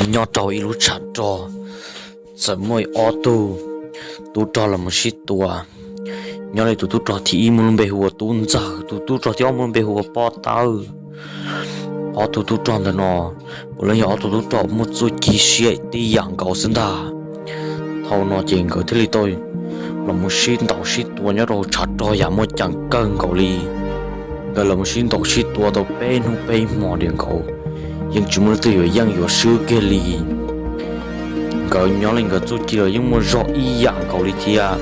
Nyob rau ib lub tshav rog, txawm muaj ob tug tub rog los mus sib tua. Nyob li tus tub rog thib ib muaj lub npe hu ua Tub Ntxawg, tus tub rog thib ob muaj lub npe hu ua Pob Tawb. Ob tug tub rog ntawm no puav leej yog ob tug tub rog muaj txuj ci siab tib yam nkaus xwb ntag. Thaum no ces nkawd thiaj li tau los mus sib ntaus sib tua nyob rau tshav rog yam muaj ceem kawg nkaus li. Nkawd los mus sib ntaus sib tua tau peb hnub peb hmo diam nkaus, yeej tsis muaj leej twg yuav yeej yuav swb kiag li. Nkawd nyob li nkawd txuj ci los yeej muaj zog ib yam nkaus li thiab.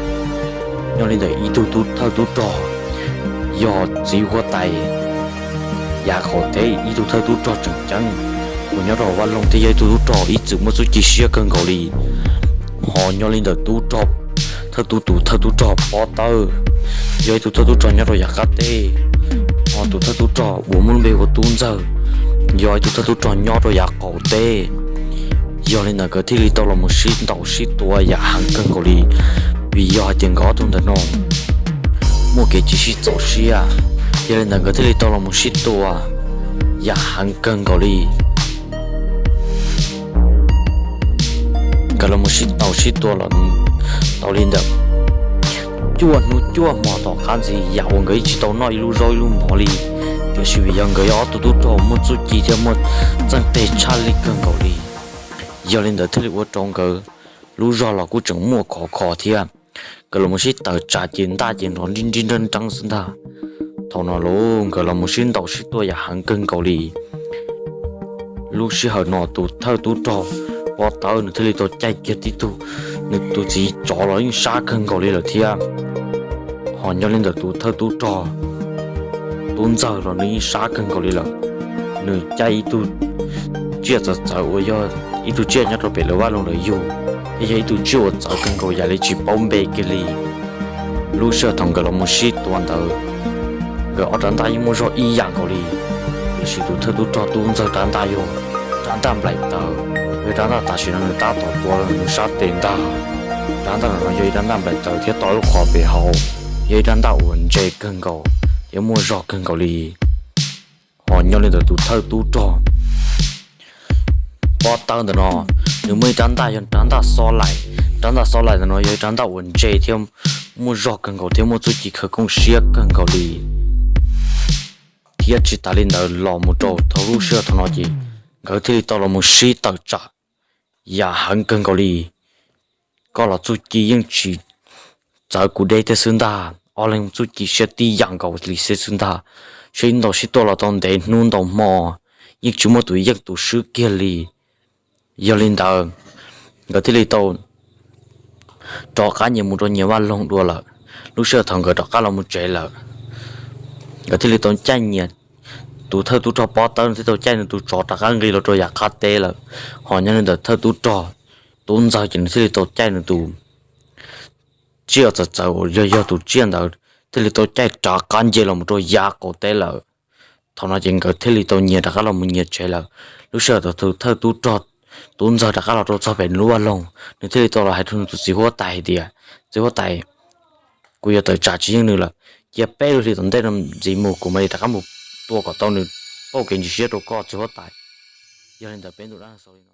Nyob li ntawm ib tug thawj tub rog yog txiv huab tais yav qaum teb, ib tug thawj tub rog tseem ceeb uas nyob rau Vaj Loog thiab yog ib tug tub rog ib txwm muaj txuj ci siab kawg nkaus li. Ho nyob li ntawm tub rog thawj tub, tus thawj tub rog Pob Tawb yog ib tug thawj tub rog nyob rau yav qab teb. Ho tus thawj tub rog uas muaj lub npe hu ua Tub Ntxawg yog ib tug thawj tub rog nyob rau yav qaum teb. Yog li ntawd nkawd thiaj li tau los mus sib ntaus sib tua yam heev kawg nkaus li, vim yog hais tias nkawd ob tug ntawm no muaj kev tsis sib txaus siab. Yog li ntawd nkawd thiaj li tau los mus sib tua yam heev kawg nkaus li. Nkawd los mus sib ntaus sib tua los tau li ntawm cuaj hnub cuaj hmo tom qab ntxiv yam uas nkawd yeej tsis tau noj ib lub zaub ib lub mov li, tiam sis vim yog nkawd yog ob tug tub rog muaj txuj ci thiab muaj txawj teg tshaj lij kawg nkaus li. Yog li ntawd thiaj li ua rau nkawd lub zog los kuj tseem muaj khov kho thiab. Nkawd los mus sib tawm tsam ces ntaj ces nrov nrib nrib nreeb nreeb xwb ntag. Thaum no los nkawd los mus sib ntaus sib tua yam heev kawg nkaus li. Lub sij hawm no tus thawj tub rog Pob Tawb nws thiaj li tau caij kiag tib tug, nws tus txiv tsov los yeej sab kawg nkaus li lawm thiab. Ho nyob li ntawm tus thawj tub rog Tub Ntxawg los nws yeej sab kawg nkaus li lawm. Nws caij ib tug tsiaj txawv txawv uas yog ib tug tsiaj nyob rau pem lawv vaj loog lawv yug, thiab yog ib tug tsiaj uas txawv kawg nkaus yam li tsis paub npe kiag li. Lub sij hawm thaum nkawd los mus sib tua ntawd, nkawd ob rab ntaj yeej muaj zog ib yam nkaus li, tiam sis tus thawj tub rog Tub Ntxawg rab ntaj yog rab ntaj nplaim tawv, yog rab ntaj tam sim no nws tab tom tua nws sab tes ntag. Rab ntaj no yog ib rab ntaj nplaim tawv thiab to lub qhov pem hauv, yog ib rab ntaj uas ntse kawg nkaus thiab muaj zog kawg nkaus li. Ho nyob li ntawm tus thawj tub rog Pob Tawb ntawm no, nws muaj ib rab ntaj yog rab ntaj xob laim. Rab ntaj xob laim ntawm no yog ib rab ntaj uas ntse thiab muaj zog kawg nkaus thiab muaj txuj ci khawv koob siab kawg nkaus li. Thiab tsis tas li ntawd los mus rau thaum lub sij hawm thaum no ces nkawd thiaj li tau los mus sib tawm tsam yam heev kawg nkaus li. Koj los txuj ci yeej tsis txawv kuv deb thiab xwb ntag, ob leeg txuj ci siab tib yam nkaus li xwb ntag. Sib ntaus sib tua los tau ntev hnub ntau hmo, yeej tsis muaj tus yeej tus swb kiag li. Yog li ntawd, nkawd thiaj li tau rov qab nyias mus rau nyias vaj loog dua lawm. Lub sij hawm thaum nkawd rov qab los mus tsev lawm, nkawd thiaj li tau caij nyias, tus thawj tub rog Pob Tawb nws thiaj tau caij nws tus tsov rov qab nqis los rau yav qab teb lawm. Ho nyob li ntawm thawj tub rog Tub Ntxawg ces nws thiaj li tau caij nws tus tsiaj txawv txawv uas yog yog tus tsiaj ntawd thiaj li tau caij rov qab nce los mus rau yav qaum teb lawm. Thaum no ces nkawd thiaj li tau nyias rov qab los mus nyias tsev lawm. Lub sij hawm thaum tus thawj tub rog Tub Ntxawg rov qab los rau txog pem nws lub vaj loog, nws thiaj li tau los hais rau nws tus txiv huab tais hais tias, Txiv huab tais, kuv yuav tawm tsam tsis yeej nws lawm, cia peb lub hlis tom ntej no ntxiv mus kuv mam li rov qab mus tua kom tau nws pauj kev ntxhov siab rau koj txiv huab tais. Yog li ntawd peb ntu dab neeg xaus li no.